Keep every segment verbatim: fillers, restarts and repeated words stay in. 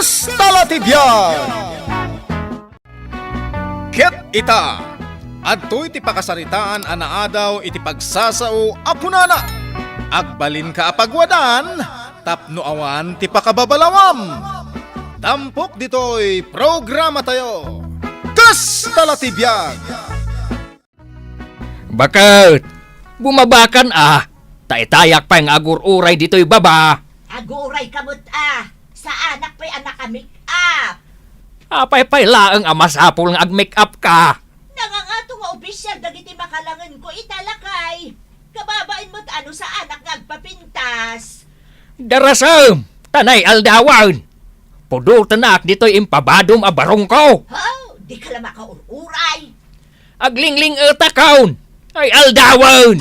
Kasta la ti biag! Ket ita, adtoy ti pakasaritaan a naadaw iti pagsasao a kunana, "Agbalinka a pagwadan tapno awan ti pakababalawam." Tampok ditoy programatayo, Kasta la ti biag! Baket, bumabakan a, ta itayak pay nga agur-uray ditoy baba. Agur-urayka met a, saanak pay a naka-make up. Apay pay laeng a masapul nga ag-make up ka? Nangangato nga opisyal dagiti makalangenko ita, lakay. Kababain met a no saanak nga agpapintas. Darasem, ta nay-aldawen. Pudotenak ditoy impabadom a barongko. Ho, dika la makaur-uray. Aglingling-etakon! Ay, aldawen!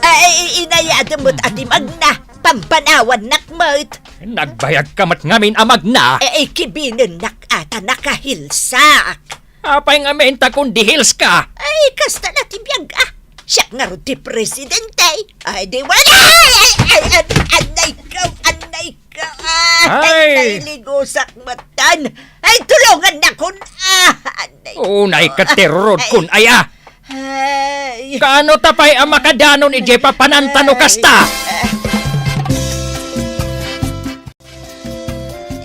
Ay, inayadem met a ti magna, pampanawannak met. Nagbayag ka met ngamin a magna? Ay, kibinennak a ta nakahilsak. Apay ngamin ta kundi heels ka? Ay, kasta la ti biag, a. Siak ngarud ti presidente. Ay, di wala! Ay, ay, ay, anay ko, anay ko, a. Ay! Ay, nailigusak matan. Ay, tulongannakon, a. Anay ko. Unay ka, terror kun, ay, a. Ay. Kaano ta pay a makadanon idiay papananta no kasta?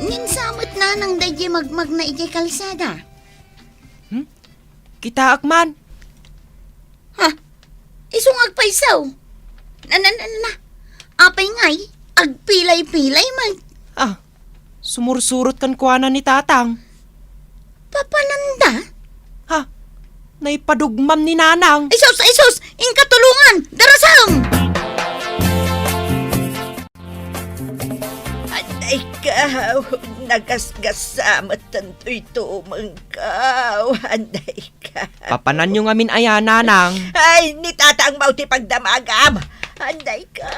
Ninsa met nanang daydiay magmagna idiay kalsada. Hmm? Kitaak man. Ha? Isu nga agpayso. Na, na, na, na. Apay ngay, agpilay-pilay man. Ah, sumursurot kenkuana ni Tatang. Papananda? Ha? Naipadugmam ni Nanang. Isus, isus! Inka tulongan! Darasem! Anay ka, nagasgasa met tantoy tumengko. Anay ka. Papananyo ngamin aya, Nanang? Ay, ni Tatang Mau ti pagdamagam. Anay ka,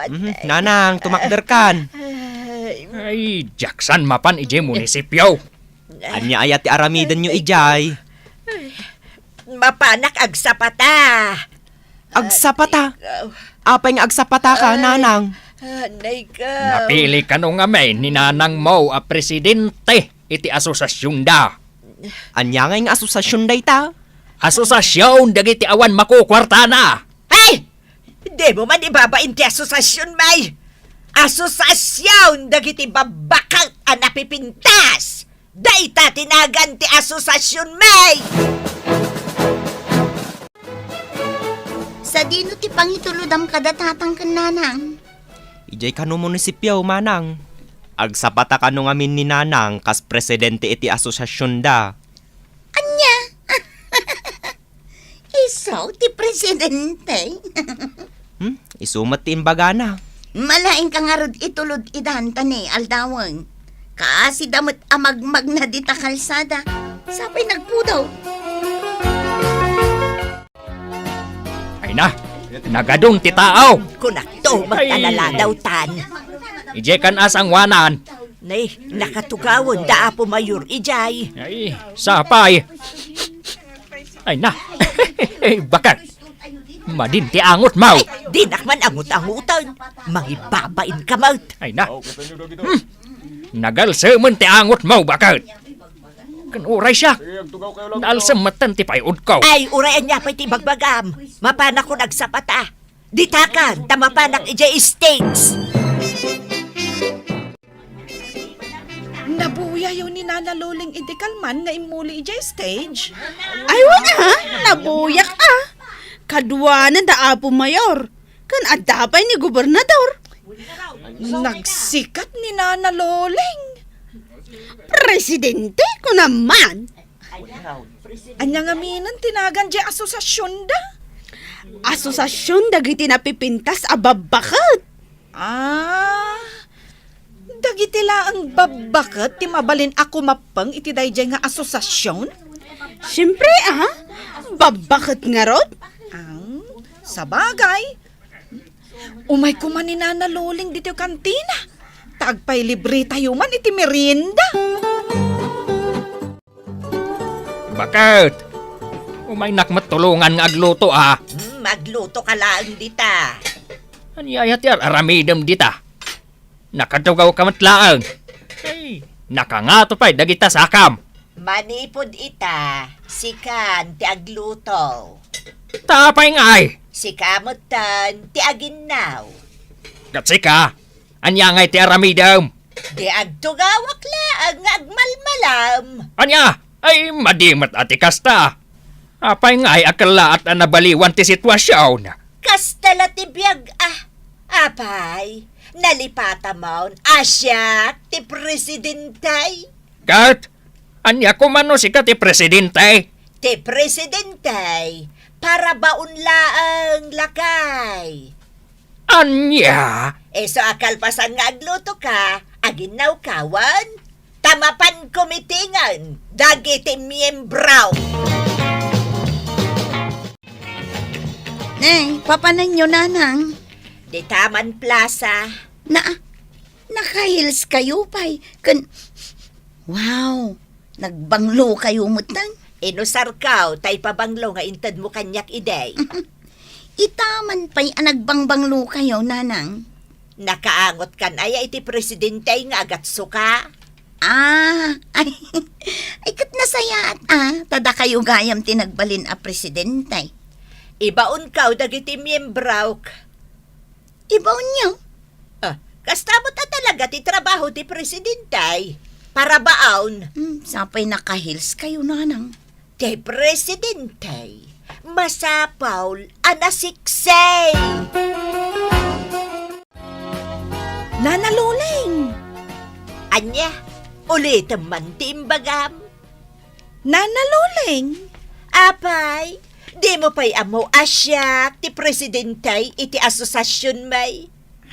anay ka. Mhm, Nanang, tumakderkan. Ay. Ay, diak san mapan idiay munisipio. Ania aya ti aramidenyo idiay? Ay, mapanak agsapata. Agsapata? Ay, ikaw. Apay nga agsapata ka, ay, Nanang? Anay ka. Napili kano ngamin ni Nanang Mau a presidente iti asosiasionda. Ania ngay nga asosiasion dayta? Asosiasion dagiti awan makukuartana. Ay! Dimo man ibabain ti asosiasion, may. Asosiasion dagiti babbaket a napipintas. Dayta ti nagan ti asosiasion, may. Sadino ti pangitulodam kada Tatang ken Nanang? Idiay kano munisipio, Manang. Agsapata kano ngamin ni Nanang kas presidente iti asosiasionda. Ania? Isu ti presidente? Hmm? Isu met ti imbagana. Malaingka ngarud itulod idan ta nay-aldawen. Kaasida met a magmagna dita kalsada. Sapay nagpudaw. Ay na, nagadun ti tao. Kunakto, ay, magkalaladaw tan. Idiay kan asangwanan. Nay, nakatugawen da Apo Mayor idiay. Ay, sapay. Ay na. Ay, baket. Madin ti angotmo. Ay, dinak man angot-angoten. Mangibabain ka met. Ay na. Hmm. Nagalsemen ti angotmo, baket. Ken uray siak, naalsem metten ti pay-odko. Ay, uray ania pay ti ibagbagam. Mapanakon agsapata. Ditakan, ta mapanak idiay stage. Nabuyayo ni Nana Loling idi kalman nga immuli idiay stage? Ay, wen a, nabuyak a. Kaduanan da Apo Mayor, ken adda pay ni Gobernador. Nagsikat ni Nana Loling. Presidente, kunam man. Ania ngamin ti nagan diay asosiasionda? Asosiasion dagiti napipintas a babbaket. Ah, dagiti laeng babbaket ti mabalin a kumappeng iti daydiay nga asosiasion? Siempre, a, babbaket ngarud. Ang, sabagay, umay koma ni Nana Loling ditoy kantina, ta agpailibretayo man iti merienda. Baket! Umaynak met tulongan nga agluto, a. Hmm, agluto ka laeng dita. Ania aya ti ar-aramidem dita? Nakatugawka met laeng. Ay, nakangato pay dagita sakam. Manipud ita, sikan ti agluto. Ta apay ngay? Sika metten ti aginnaw. Ket sika, ania ngay ti aramidem? Di agtugawak laeng nga agmalmalam. Ania? Ay, madi met a ti kasta. Apay ngay a kellaat a nabaliwan ti sitwasion? Kasta la ti biag, a. Apay, nalipatamon a siak ti presidente. Ket, ania koma no sika ti presidente? Ti presidente, para baon laeng, lakay. Ania? Isu a kalpasan nga aglutoka, aginnawka wen? Ta mapanko mitingen dagiti miembro. Nay, papananyo, nanang? Dita man plaza. Na, naka-heels kayo pay. Ken, wow, nagbanglo kayo metten. Inusarko ta ipabanglo nga intedmo kaniak idi. Ita man pay a nagbangbanglo kayo, nanang. Nakaangotkan aya iti presidente nga agatsuka? Ah, ay, ay, ket nasayaat, a, ta dakayo gayam ti nagbalin a presidente. Ibaonko dagiti miembrok. Ibaonyo? Ah, kasta met a talaga ti trabaho ti presidente. Para baon. Hmm, sapay naka-heels kayo, nanang. Ti presidente, masapul a nasiksay. Nana Loleng! Ania, ulitem man ti imbagam? Nana Loleng! Apay, dimo pay ammo a siak ti presidente iti asosasionmi?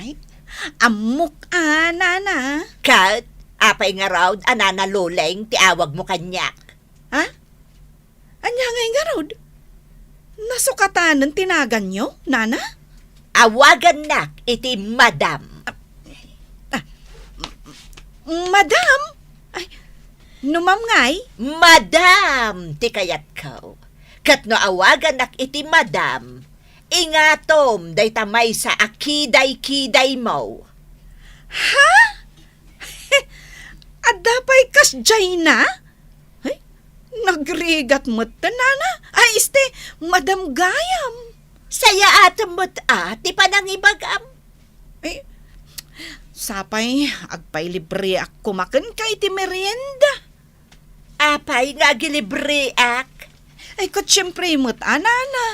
Ay, ammok a, nana. Ket, apay ngarud a Nana Loleng ti awagmo kaniak? Ha? Ania ngay ngarud? Nasukatanen ti naganyo, nana? Awagannak iti madam. Ah, madam? Ay, no ma'am ngay? Madam ti kayatko. Ket no awagannak iti madam, ingatom dayta maysa a kiday-kidaymo. Ha? Adda pay kasdiayna? Ay, nagrigat met ti nana. Ay, este, madam gayam. Sayaatem met a ti panangibagam. Ay, sapay, agpailibreak koma kenka iti merienda. Apay nga agilibreak? Ay, ket siempre met a, nana.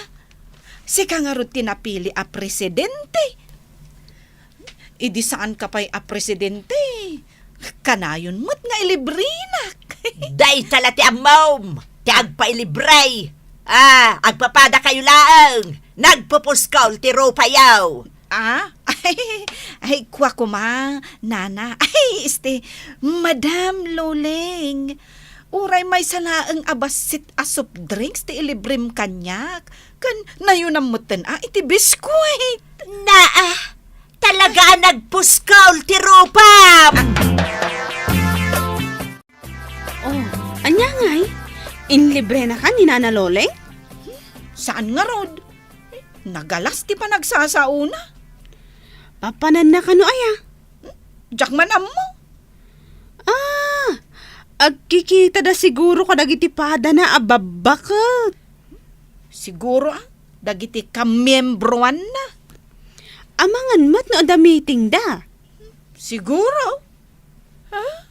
Sika ngarud ti napili a presidente. Idi saanka pay a presidente, kanayon met nga ilibrenak. Dayta la ti ammom, ti agpailibre. Ah, agpapadakayo laeng. Nagpupuskol ti rupayo. Ah? Ay, ay, kua koma, nana. Ay, este, Madam Loleng. Uray maysa laeng a bassit a soft drinks ti ilibrem kaniak. Ken nayonam metten a iti biskuit. Naa, talaga a nagpuskol ti rupam! Oh, ania ngay? Inlibrenaka ni Nana Loleng? Saan ngarud? Nagalas ti panagsasaona. Papananna kano aya? Diak man ammo. Ah, agkikitada siguro kadagiti padana a babbaket. Siguro, ah, dagiti kamiembroanna. Amangan met no adda meeting da. Siguro. Ah,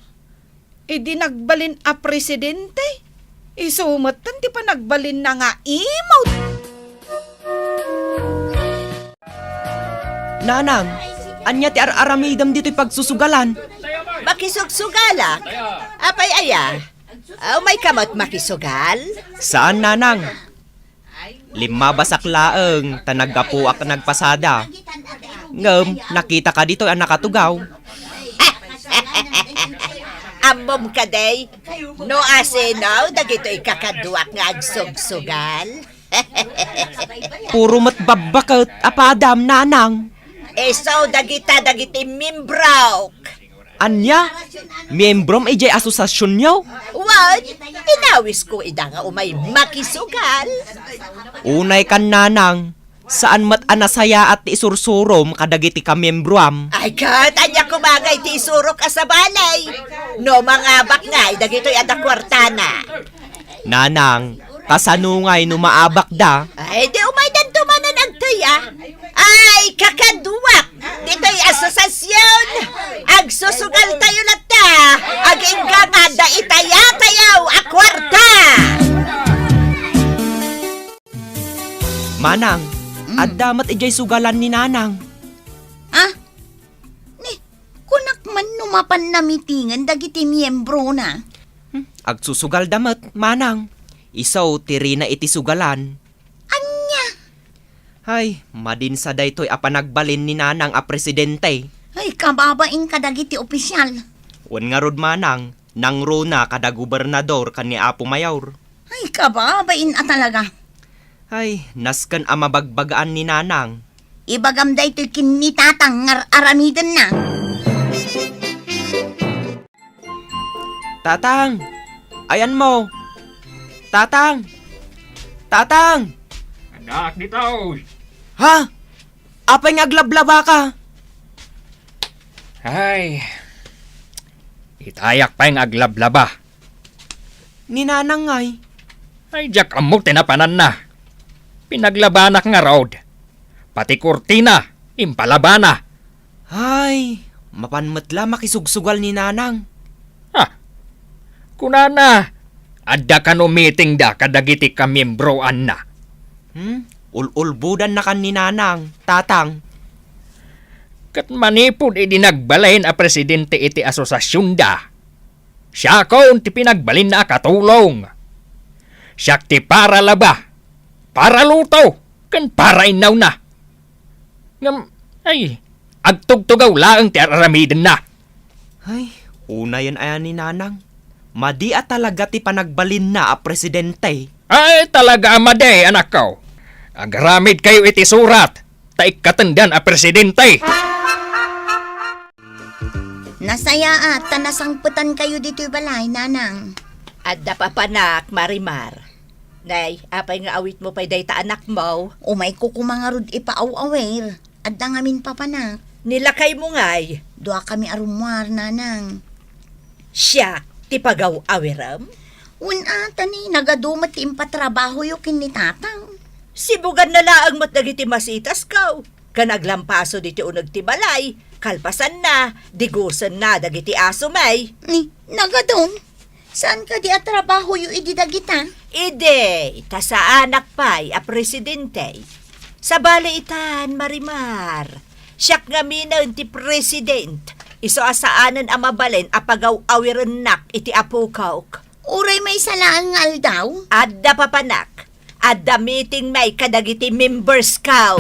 idi nagbalin a presidente, isu metten ti panagbalinna nga imot. Nanang, ania ti ar-aramidem ditoy pagsusugalan? Makisugsugalak? Apay aya? Umayka met makisugal? Saan, nanang. Limmabasak laeng ta naggapuak nagpasada. Ngem nakitaka ditoy a nakatugaw. Ammom kadi no asino dagitoy kakaduak nga agsugsugal? Puro met babbaket a padam, nanang. Isu dagita dagiti mimbrok. Ania? Miembrom idiay asosasionyo? Wen, inawisko ida nga umay makisugal. Unay kan, nanang, Saan met a nasayaat ti isursurom kadagiti kamiembroam. Ay, ket ania koma ngay ti isurok a sabali? No mangabak ngay dagitoy adda kuartana. Nanang, kasano ngay no maabakda? Ay, di umaydanto manen agtaya. Ay, kakaduak! Ditoy asosasion, agsusugal tayo latta, agingga nga adda itaya tayo a kuarta! Manang, Mm. adda met idiay sugalan ni Nanang. Ah? Ni, kunak man no mapan namitingen dagiti miembrona. Hmm, agsusugalda met, Manang. Isu ti rina iti sugalan. Ania? Hay, madinsa daytoy a panagbalin ni Nanang a presidente. Ay, kababain kadagiti opisyal. Wen ngarud, Manang, nangruna kada gobernador ken ni Apo Mayor. Ay, kababain a talaga. Ay, nasken a mabagbagaan ni Nanang. Ibagam daytoy ken ni Tatang nga ar-aramidenna. Tatang! Ayanmo! Tatang! Tatang! Anak ni Taos! Ha? Apay nga aglablabaka? Ay, itayak pay nga aglablaba. Ni Nanang ngay? Ay, diak ammo ti napananna. Pinaglabanak ngarud. Pati kurtina, impalabana. Ay, mapan met la makisugsugal ni Nanang. Ha? Kunana, adda kano meetingda kadagiti kamiembroanna. Hmm? Ul-ulbodannakan ni Nanang, Tatang. Ket manipud idi nagbalin a presidente iti asosasionda, siakon ti pinagbalinna a katulong. Siak ti para laba, para luto, ken para innawna. Ngem, ay, agtugtugaw laeng ti ar-aramidenna. Ay, unayen aya ni Nanang. Madi a talaga ti panagbalinna a presidente. Ay, talaga a madi, anakko. Agaramidkayo iti surat, ta ikkatendan a presidente. Nasayaat ta nasangpetankayo ditoy balay, Nanang. Adda papanak, Marimar. Nay, apay nga awitmo pay dayta anakmo? Umayko koma ngarud ipaaw-awir. Adda ngamin papanak. Ni lakaymo ngay? Duakami a rummuar, Nanang. Siak ti pagaw-awirem? Wen a, ta ni nagadu met ti impatrabahoyo ken ni Tatang. Sibuganna laeng met dagiti masitasko. Ken aglampaso ditoy uneg ti balay, kalpasanna, digusenna dagiti asomi. Ni, nagadun? Saan kadi a trabahoyo idi dagita? Idi, ta saanak pay a presidente. Sabali itan, Marimar, siak ngaminen ti president, isu a saanen a mabalin a pagaw-awirennak iti apokok. Uray maysa laeng nga aldaw? Adda papanak, adda meetingmi kadagiti membersko.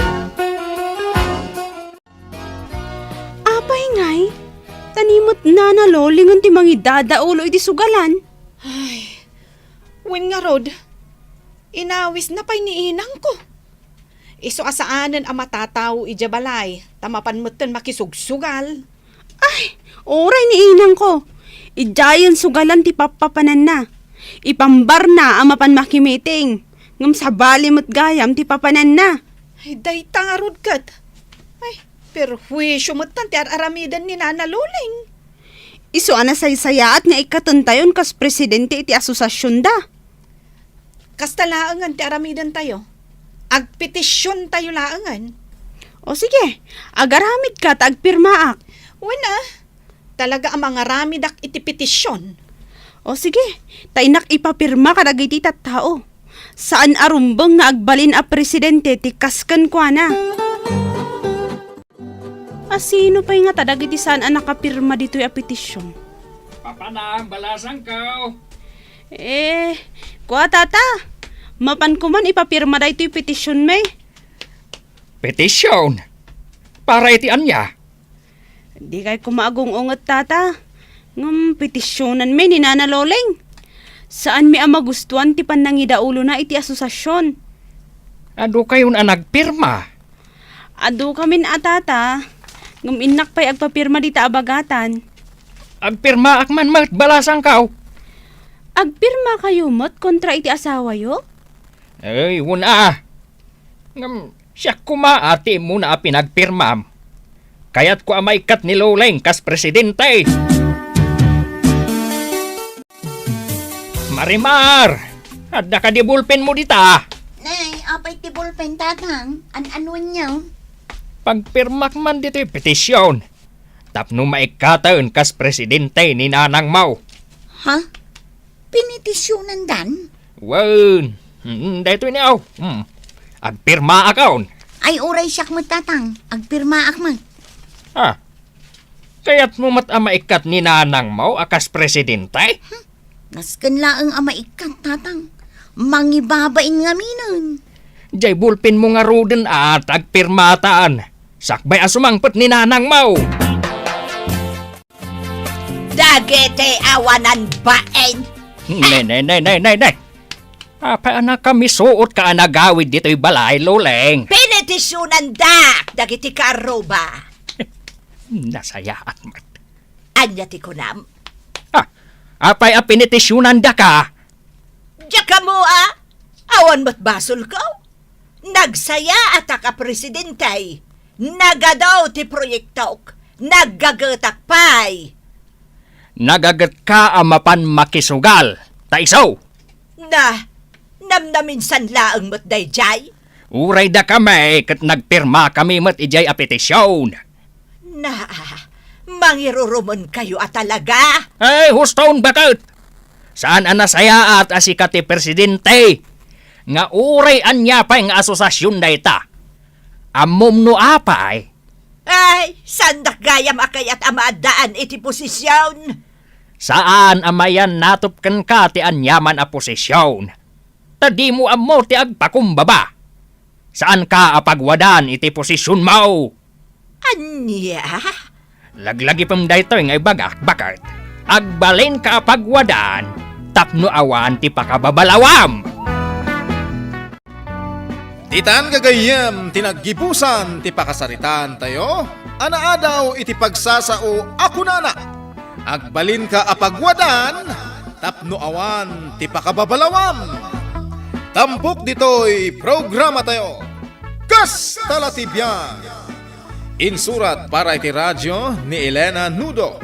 Apay ngay, ta ni met Nana Lolingen ti mangidadaulo iti sugalan. Ay, wen ngarud, inawisna pay ni inangko. Isu a saanen a matatao idiay balay, ta mapan metten makisugsugal. Ay, uray ni inangko, idiayen sugalan ti pappapananna. Ipambarna a mapan makimeeting, ngem sabali met gayam ti papananna. Ay, dayta ngarud ket. Ay, perhuisio metten ti ar-aramiden ni Nana Loleng. Isu a nasaysayaat nga ikkatentayon kas presidente iti asosasionda. Kasta laengen ti aramidentayo. Agpetisiontayo laengen. O sige, agaramidka ta agpirmaak. Wen a, talaga a mangaramidak iti petision. O sige, ta innak ipapirma kadagiti tattao. Saan a rumbeng nga agbalin a presidente ti kas kenkuana. A sino pay ngata dagiti saan a nakapirma ditoy a petision? Papanam, balasangko. Eh, kua, Tata, mapan koman ipapirma daytoy petisionmi. Petision? Para iti ania? Dikay koma agung-unget, Tata. Ngem petisionanmi ni Nana Loleng. Saanmi a magustuan ti pannangidaulona iti asosasion. Adu kayon a nagpirma? Adu kamin a, Tata, ngem innak pay agpapirma dita a bagatan. Agpirmaak man met, balasangko. Agpirmakayo met kontra iti asawayo? Ay, wen a. Ngem, Siak koma a ti immuna a pinagpirmam. Kayatko a maikkat ni Loleng kas presidente. Marimar! Adda kadi bulpenmo dita? Nay, apay ti bulpen, Tatang? An-anuenyo? Pagpirmak man ditoy petisyon tapno maikkaten kas presidente ni nanangmo. Ha? Pinitisyonan dan? Wen, mm, daytoy ni aw. Mm. Agpirmaak on. Ay, uray siak met, Tatang. Agpirmaak met. Ah, kayatmo met a maikkat ni nanangmo a kas presidente? Hmm. Nasken laeng a maikkat, Tatang. Mangibabain ngaminen. Jay bulpenmo ngaruden a ta agpirmatan. Sakbay a sumangpet ni nanangmo. Dagiti awanan bain. Ne, ne, ne, ne, ne, ne. Apay a nakamisuot ka a nagawid ditoy balay, Loleng? Pinitisyonan dak dagiti kaarruba. Nasayaat met. Ania ti kunam? Ah, apay a pinitisyonan daka? Diak ammo a, awan met basolko. Nagsayaatak a presidente, nagadu ti proyektok, naggagetak pay. Nagagetka a mapan makisugal, ta isu. Na, namnaminsan laeng met daydiay. Uray dakami ket nagpirmakami met idiay a petisyon. Na, mangirurumonkayo a talaga? Ay, husto, baket! Saan a nasayaat a sika ti presidente nga uray ania pay nga asosiasion dayta. Ammom no apay? Ay, saandak gayam a kayat a maaddaan iti posision. Saan a mayannatop kenka ti aniaman a posision. Ta dimo ammo ti agpakumbaba. Saanka a pagwadan iti posisionmo. Ania? Laglagipem daytoy nga ibagak, baket. Agbalinka a pagwadan tapno awan ti pakababalawam. Ditan gagayyem ti naggibusan ti pakasaritaantayo a naadaw iti pagsasao a kunana, "Agbalinka a pagwadan tapno awan ti pakababalawam." Tampok ditoy programatayo, Kasta la ti Biag. Insurat para iti radio ni Elena Nudo,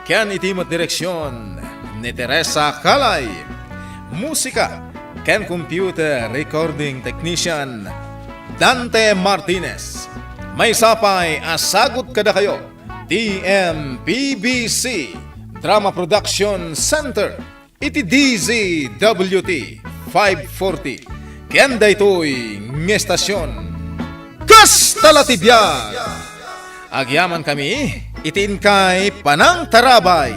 ken iti met direksion ni Teresa Calay. Musika ken computer recording technician, Dante Martinez. Maysa pay a sagut kadakayo ti M P B C Drama Production Center iti D Z W T five forty, ken daytoy nga estasion, Kasta la ti Biag. Agyamankami iti inkay panangtarabay.